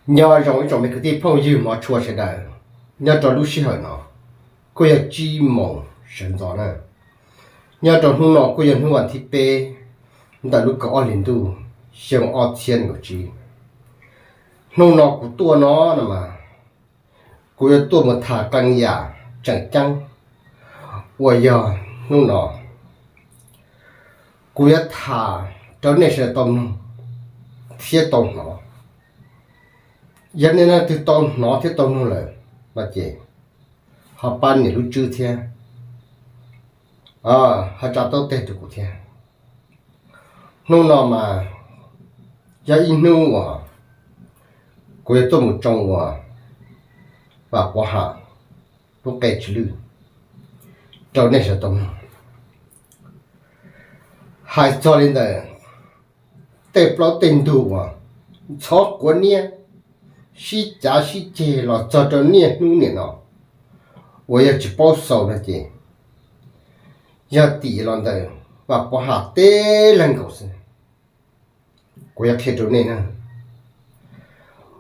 Nyob zoo ib tsoom me kwv tij phooj ywg hmov tshua sawv daws, nyob rau lub sij hawm no kuj yog tsib moos sawv ntxov na. Nyob rau hnub no kuj yog hnub vas thib peb ntawm lub kaum ob hlis ntuj xyoo ob txhiab nees nkaum tsib. Hnub no kuv tuaj no no mas kuv yuav tuaj mus tham qee yam tseem ceeb uas yog hnub no kuv yuav tham rau nej sawv daws tau mloog thiab tau hnov. Yog nej leej twg tau hnov thiab tau mloog lawm no ces ho pab nias lub tswb thiab ho tsa taub teg rau kuv thiab. Hnub no mas yog ib hnub uas kuv yuav tuaj mus tsoo uas Vam Pov Ham lub qe tsw lwj rau nej sawv daws tau mloog. Hais txog li ntawm tej plaub tej ntug uas ntxhov quav niab sib cav sib ceg los txog rau niaj hnub niam no uas yog tsis paub xaus no ces yog tim los ntawm Vam Pov Ham teb leeg nkaus xwb. Kuv yuav qhia rau nej na,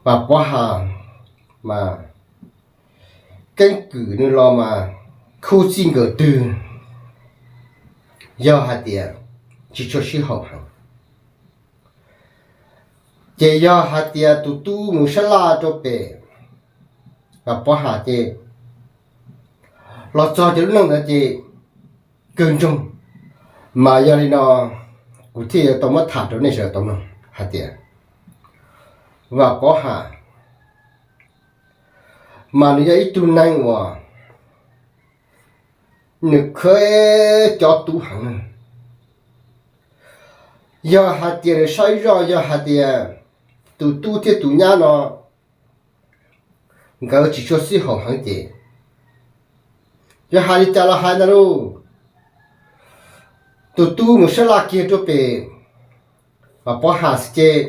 Vam Pov Ham mas keeb kwm nws los mas khuv xim nkawm twg yog hais tias tsis tshua sib haum heev. Ces yog hais tias tus tub mus sab laj rau pem Vam Pov Ham ces los txog cov lub neej ntawd ces kawg ntsoog. Mas yog li no kuv thiaj yuav tau muab tham rau nej sawv daws tau mloog hais tias Vam Pov Ham mas nws yog ib tug neeg uas nws khwv cov tub heev. Yog hais tias nws saib zoj yog hais tias tus tub thiab tus nyab no nkawd tsis tshua sib haum heev ces yog hais li cas los hais ntag lauj, tus tub mus sab laj kiag rau pem Vam Pov Ham xwb ces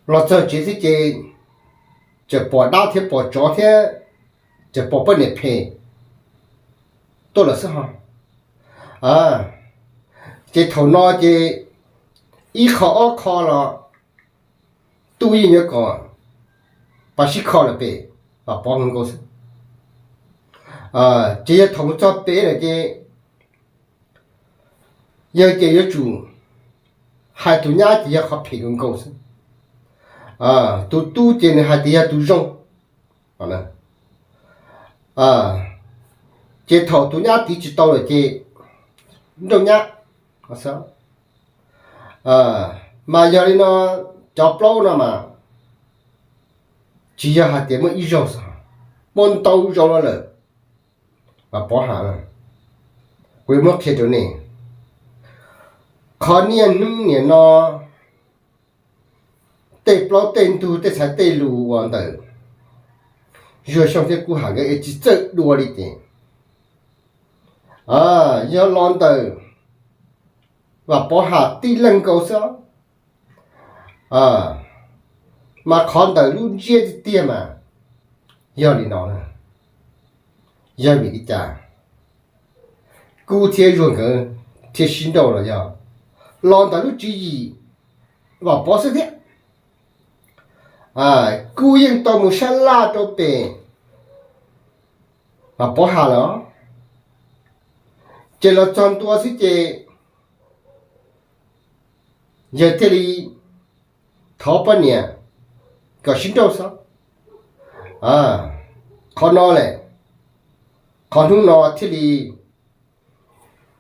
los txog tsev xwb ces tseem pom dab thiab pom tsov thiab tseem pom poj niam phem tuaj lawm xwb ho. Ces thaum no ces ib qho ob qho los tub yeej yuav kom pas sib kho lawm pem Vam Pov nkaus xwb. Ces yog thaum mus txog pem lawm ces yawg ces yuav tsum hais tus nyab ces yog qhov phem nkaus nkaus xwb. Tus tub ces nws hais tias yog tus zoo. Ces thaum tus nyab tiv tsis tau lawm ces nrauj nyab. Mas yog li no, cov plaub no mas tsis yog hais tias muaj ib zaug xwb, muaj ntau zaus los lawm. Vam Pov Ham, kuv yuav muab qhia rau nej, qhov niaj hnub niam no tej plaub tej ntug tej txhais tej lus uas ntawm Zuag Xyooj thiab Kub Ham nkawd es tsis txawj dua li ces yog los ntawm Vam Pov Ham tib leeg nkaus xwb. Mas qhov ntawm lub ntsiab tiag tiag mas yog li no, yog vim li cas Kub thiab Zuag nkawd thiaj sib nrauj los yog los ntawm lub tswv yim Vam Pov xwb thiab. Kub yeej tau mus sab laj rau pem Vam Pov Ham lawm, ces los txog ntua xwb ces yawg thiaj li thov poj niam kom sib nrauj xwb. Qhov no lawm, qhov hnub no thiaj li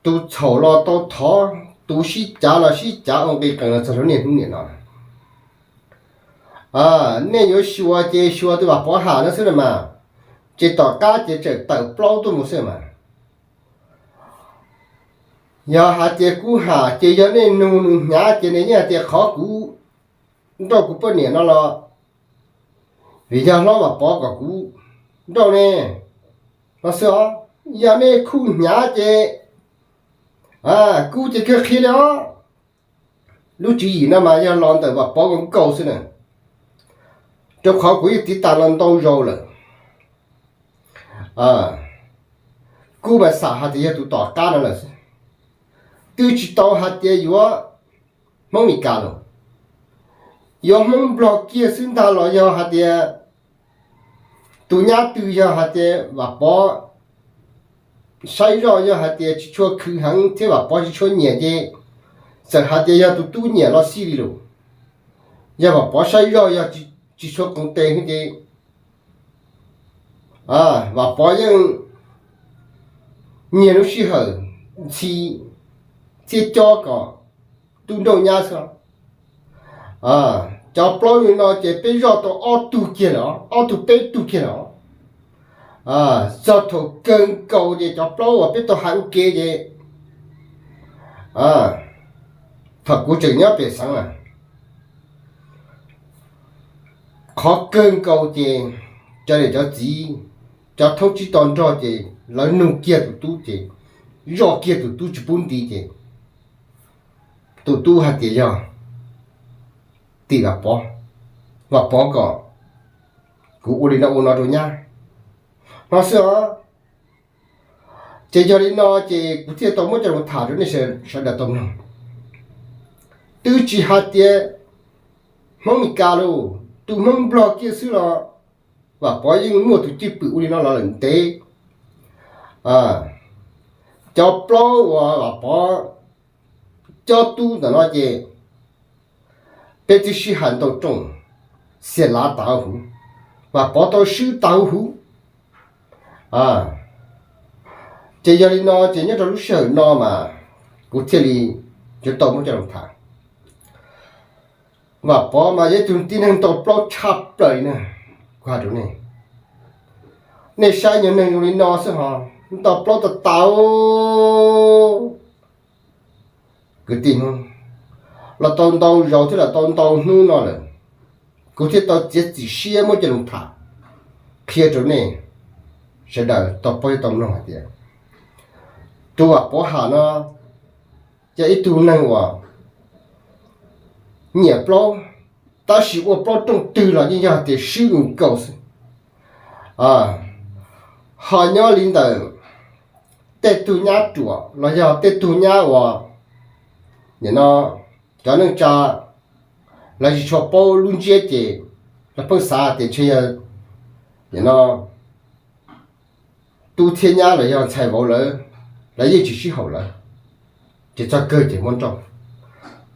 tu txhaum los tau thov, tu sib cav los sib cav ua nqi qees los txog rau niaj hnub niam no. Nej yuav xyuas ces xyuas tus Vam Pov Ham no xwb los mas, ces tom qab ces tseem tawm plaub tuaj mus xwb mas. Yog hais tias Kub Ham ces yog nej nug nws hnyav ces nws yeej hais tias qhov kuv nrauj kuv poj niam no los vim yog hlob Vam Pov kom kuv nrauj ne, no xwb os. Yog nej khuj hnyav ces Kub ces kawg qhia li os. Lub tswv yim no mas yog los ntawm Vam Pov nkaus xwb na, rau qhov kuv yeej tiv tas los ntau zaus lawm. Kub mas xam hais tias yog tus tom qab no lawm xwb, twb tsis tau hais tias yuav Hmoob Mes Kas lawm. yuav Hmoob Nplog kiag xwb ntag los yog hais tias tus nyab twg yog hais tias Vam Pov saib zoj yog hais tias tsis tshua khwv heev thiab Vam Pov tsis tshua nyiam ces txawm hais tias yog tus tub nyiam los xij li lus, yog Vam Pov saib zoj yog tsis tshua qoos tes ces Vam Pov yeej nyiag lub sij hawm ntxhi txiab cob kom tub nrauj nyab xwb. Cov plaub li no ces peb zoj tau ob tug kiag lawm, ob tug peb tug kiag lawm. Txog thaum kawg nkaus ces cov plaub uas peb tau hais ua ke ces thaum kuv tseem nyob pem xeev na, qhov kawg nkaus ces cov niam cov txiv, cov thoob tsib to nrog ces lawv nug kiag tus tub ces zoj kiag tus tub tsis pub nti ces tus tub hais tias yog tim Vam Pov, Vam Pov kom kuv ua li no ua no rau nyab no xwb os. Ces yog li no ces kuv thiaj tau muab coj los tham rau nej sawv daws tau mloog. Twb tsis hais tias Hmoob Mes Kas los, tus Hmoob Nplog kiag xwb los Vam Pov yeej muaj tus cwj pwm ua li no los lawm ntev. Cov plaub uas Vam Pov cob tub ntawm no ces peb twb sib hais ntau rooj, xiam lav tas huv, Vam Pov tau swb tas huv huv. Ces yog li no ces nyob rau lub sij hawm no mas kuv thiaj li yuav tau muab coj los tham. Vam Pov mas yog ib tug tib neeg ntau plaub tshaj plaws li na. Kuv hais rau nej, nej saib nyuag neeg zoo li no xwb ho ntau plaub tas tas. Kwv tij Hmoob, los tau ntau zaus thiab los tau ntau hnub no lawm, kuv thiaj tau txiav txim siab muab coj los tham qhia rau nej sawv daws tau paub thiab tau mloog hais tias tus Vam Pov Ham no yog ib tug neeg uas nyiam plaub, tab sis ua plaub rooj twg los yeej yog hais tias swb nkaus xwb. Ho nyob li ntawm tej tug nyab ruam los yog tej tug nyab uas nim no cov neej tsa lawv tsis tshua paub lub ntsiab ces lawv pheej xav tias ntshe yog nim no tub thiab nyab los yog ntxhais vauv lawv, lawv yeej tsis sib haum lawm, ces txog kawg ces muab nrauj.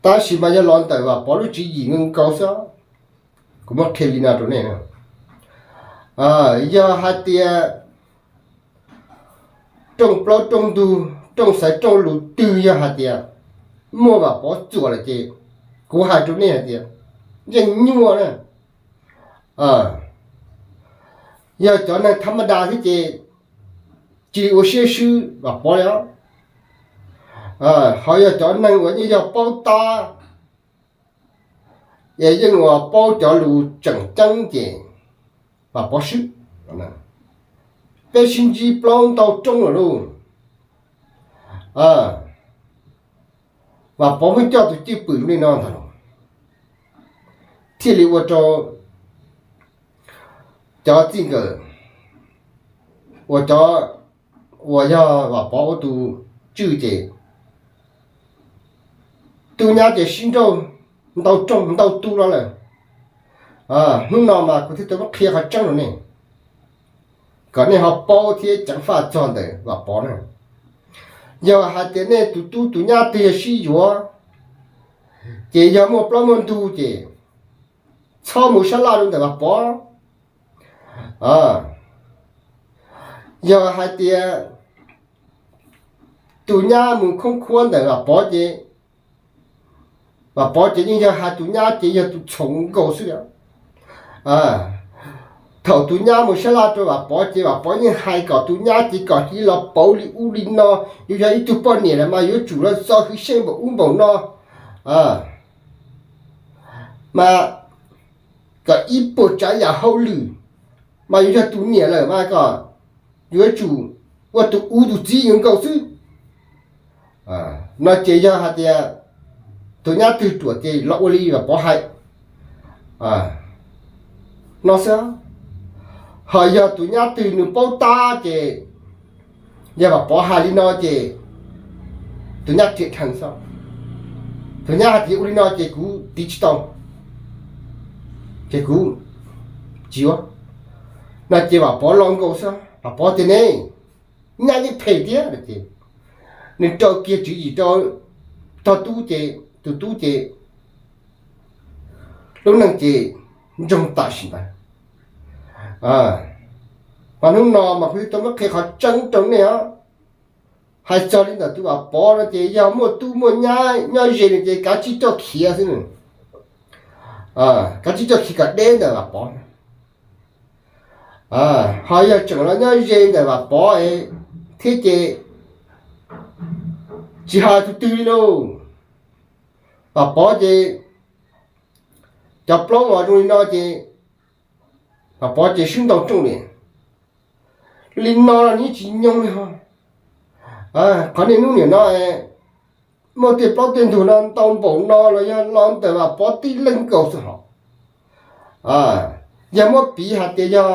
Tab sis mas yog los ntawm Vam Pov lub tswv yim nkaus xwb, kuv muab qhia li no rau nej. Yog hais tias rooj plaub rooj ntug, rooj xaiv rooj lus twg yog hais tias muaj Vam Pov txuam lawm ces kuv hais rau nej hais tias yeej nyuaj na. Yog cov neeg thab mab da thiab ces cia li ua siab swb Vam Pov li os. Ho yog cov neeg uas yeej yog paub tab, es yeej uas paub cov lus tseem ceeb ces Vam Pov swb. Peb sib ntsib plaub ntau rooj lawm lauj. Vam Pov pheej coj tus cwj pwm li no ntag los thiaj li ua rau cov txij nkawm uas cov uas yog Vam Pov ua tus tswj ces tub nyab ces sib nrauj ntau rooj ntau tus los lawm. Hnub no mas kuv thiaj tau muab qhia qhov tseeb rau nej kom nej ho paub thiab ceev faj txog ntawm Vam Pov na. Yog hais tias nej tus tub tus nyab twg yog sib yuav, ces yog muaj plaub muaj ntug ces txhob mus sab laj rau ntawm Vam Pov. Yog hais tias tus nyab mus khoob khuab ntawm Vam Pov ces Vam Pov ces yeej yog hais tus nyab ces yog tus txhoov nkaus xwb. Thaum tus nyab mus sab laj rau Vam Pov ces Vam Pov yeej hais kom tus nyab ces kom cia li los pauv li ub li no, yuav yog ib tug poj niam lawm mas yuav tsum los txo hwv xyeej npaum ub npaum no, mas kom ib puas tsav yam hauj lwm, mas yuav yog tus niam lawm mas kom yuav tsum ua tus ub tus txiv yuav nkaus xwb. No ces yog hais tias tus nyab twg ruam ces los ua li Vam Pov hais no xwb. Ho yog tus nyab twg nws paub tab ces yog Vam Pov hais li no ces tus nyab riam dheev xwb. Tus nyab hais tias ua li no ces kuv tiv tsis tau, Ces kuv tsis yuav no ces Vam Pov lo nkaus xwb. Vam Pov tias ne, nyab yeej phem thiab no ces nws rau kiag tswv yim rau tog tub ces tus tub ces lub neej ces ntsoog tam sim ntawd. Mas hnub no mas kuv tau muab qhia qhov tseeb rau nej os. Hais txog li ntawm tus Vam Pov no ces yog muaj tub muaj nyab nyob ze nws ces kav tsij coj khiav xwb. Kav tsij coj khiav kom deb ntawm Vam Pov. Ho yog tseem los nyob ze ntawm Vam Pov thiab ces tsis hais tus twg li lauj. Vam Pov ces cov plaub los zoo li no ces Vam Pov ces swb ntau rooj li. Li no los nws tsis nyoog li ho. Qhov niaj hnub niam no muaj tej plaub tej ntug no ntau npaum no los yog los ntawm Vam Pov tib leeg nkaus xwb hos. Yog muab piv hais tias yog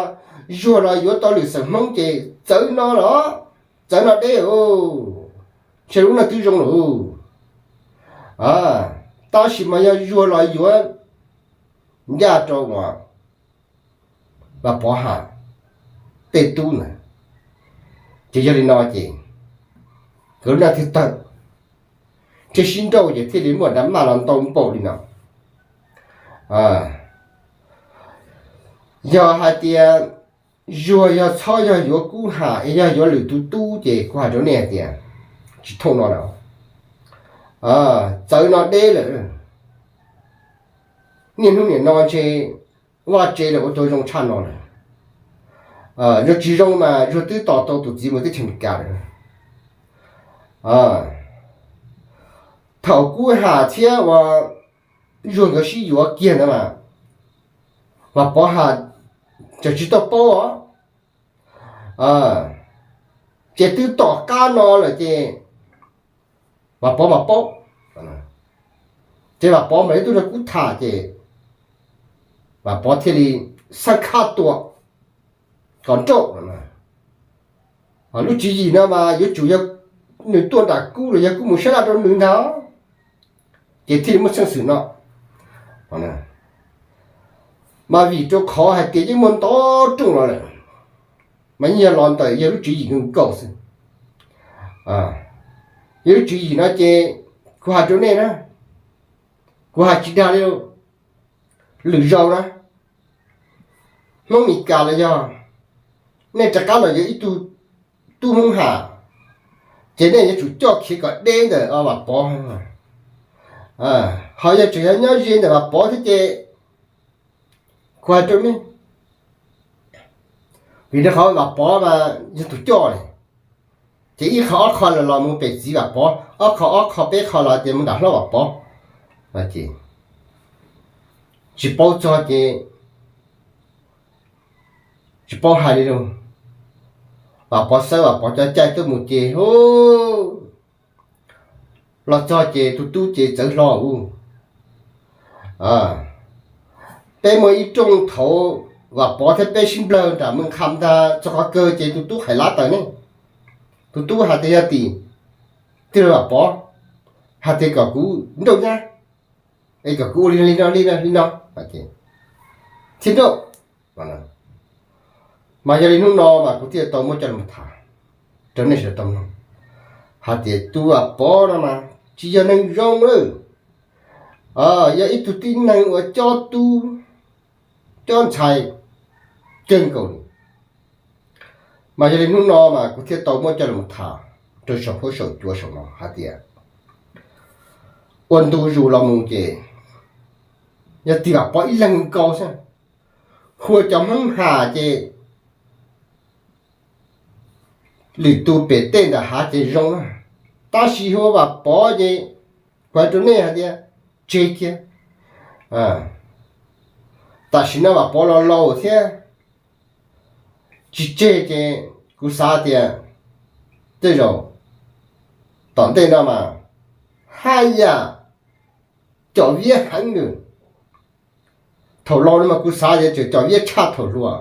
Zuag los yuav tau lwm xeem Hmoob ces txawv no los txawv no deb, ntshe lub neej twb zoo lawm. Tab sis mas yog Zuag los yuav ncaj rau uas Vam Pov Ham tej tub ntawd ces yog li no ces nkawd lub neej thiaj tawg, thiaj sib nrauj ces thiaj li muaj drama los ntau npaum li no. Yog hais tias Zuag yog txhob yog yuav Kub Ham es yog yuav lwm tus tub ces kuv hais rau nej hais tias tsis thooj no lawm. Txawv no deb lawm. Niaj hnub niam no ntshe vaj tsev los ua tau zoo tshaj no lawm. Yog tsis zoo mas Zuag twb tos tau tus txiv mus teb chaws Amelikas lawm. Thaum Kub Ham thiab uas Zuag nkawd sib yuav kiag ntawd mas Vam Pov Ham tseem tsis tau paub os. Ces twb tom qab no lawm ces Vam Pov mas paub. Ces Vam Pov mas ib tug rau Kub Ham ces Vam Pov thiaj li xaj khaj tua kom nrauj. Lub tswv yim no mas yuav tsum yog nws tuaj nram Kub los yog Kub mus sab laj rau nws ntag, ces thiaj li muaj xeeb xwm no. Mas vim rau qhov hais tias yeej muaj ntau rooj los lawm, mas yeej yog los ntawm yog lub tswv yim nkaus xwb. Yog lub tswv yim no ces kuv hais rau nej na, kuv hais tsis dag li. Lwm zaus na, Hmoob Mes Kas los yog nej rov qab los yuav ib tug tub Hmoob Ham, ces nej yuav tsum coj khiav kom deb ntawm Vam Pov. Ho yog tseem yog nyob ze ntawm Vam Pov thiab ces kuv hais rau nej, vim rau qhov Vam Pov mas yog tus coj li, ces ib qho ob qho los los mus pem txiv Vam Pov, ob qho ob qho peb qho los tias mus nram hlob Vam Pov. Ces tsis paub txog ces tsis paub hais li lauj. Vam Pov xawb Vam Pov cov caij tuaj mus ces hu los txog ces tus tub ces txawv hlo ub. Peb muaj ib rooj thaum Vam Pov thiab peb sib nplawg nram Mes Kham ntag txog qhov kawg ces tus tub hais lab taws ne. Tus tub hais tias yog tim tij laug Vam Pov hais tias kom kuv nrauj nyab, es kom kuv ua li no li no li no, thiaj nrauj. Mas yog li hnub no mas kuv thiaj tau muab coj los tham rau nej sawv daws tau mloog hais tias tus Vam Pov no mas tsis yog neeg zoo lawm, yog ib tug tib neeg uas cob tub cob ntxhais kawg nkaus li. Mas yog li hnub no mas kuv thiaj tau muab coj los tham rau saum huab saum cua saum no hais tias ua ntu zus los mus ces yog tim Vam Pov ib leeg nkaus xwb. Hu ua cov Hmoob Ham ces lwm tus pem tej ntawm hav ces zoo na, tab sis hu ua Vam Pov ces kuv hais rau nej hais tias tseg kiag. Tam sim no Vam Pov los laus thiab tsis tseg ces kuv xav tias tej zaum tom ntej no mas haj yam com viab heev lawm. Thaum laus no mas kuv xav tias tseem com viab tshaj thaum hluas.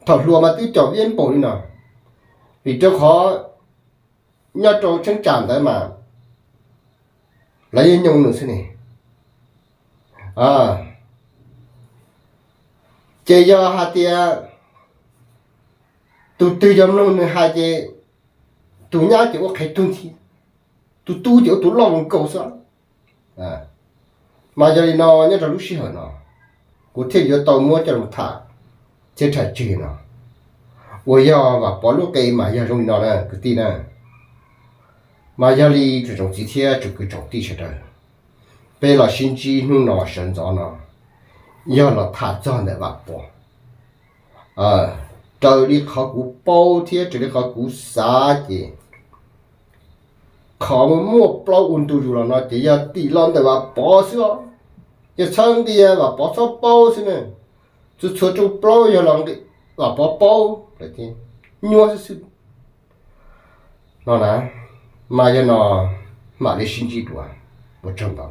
Thaum hluas mas twb com viab npaum li no, vim rau qhov nyob rau cheeb tsam ntawd mas lawv yeej nyoo nws xwb ne. Ces yog hais tias tus twg yog mloog nws hais ces tus nyab ces ua qhev tug nthi, tus tub ces ua tus loj nkaus xwb. Mas yog li no nyob rau lub sij hawm no kuv thiaj yuav tau muab coj los tham thiab tham tseg no, uas yog Vam Pov lub qe mas yog zoo li no na kwv tij na. Mas yog li tsoom txiv thiab tsoom kwv tsoom tij sawv daws, peb los sib ntsib hnub no sawv ntxov no yog los tham txog ntawm Vam Pov. Raws li qhov kuv paub thiab raws li qhov kuv xav ces qhov muaj muaj plaub ua ntu zus los no ces yog tim los ntawm Vam Pov xwb os. Yog txhawb nqi Vam Pov txhob paub xwb ne, txhua txhua rooj plaub yog los Vam Pov paub, nyuaj xwb xwb no na. Mas yog no mam li sib ntsib dua, ua tsaug ntau.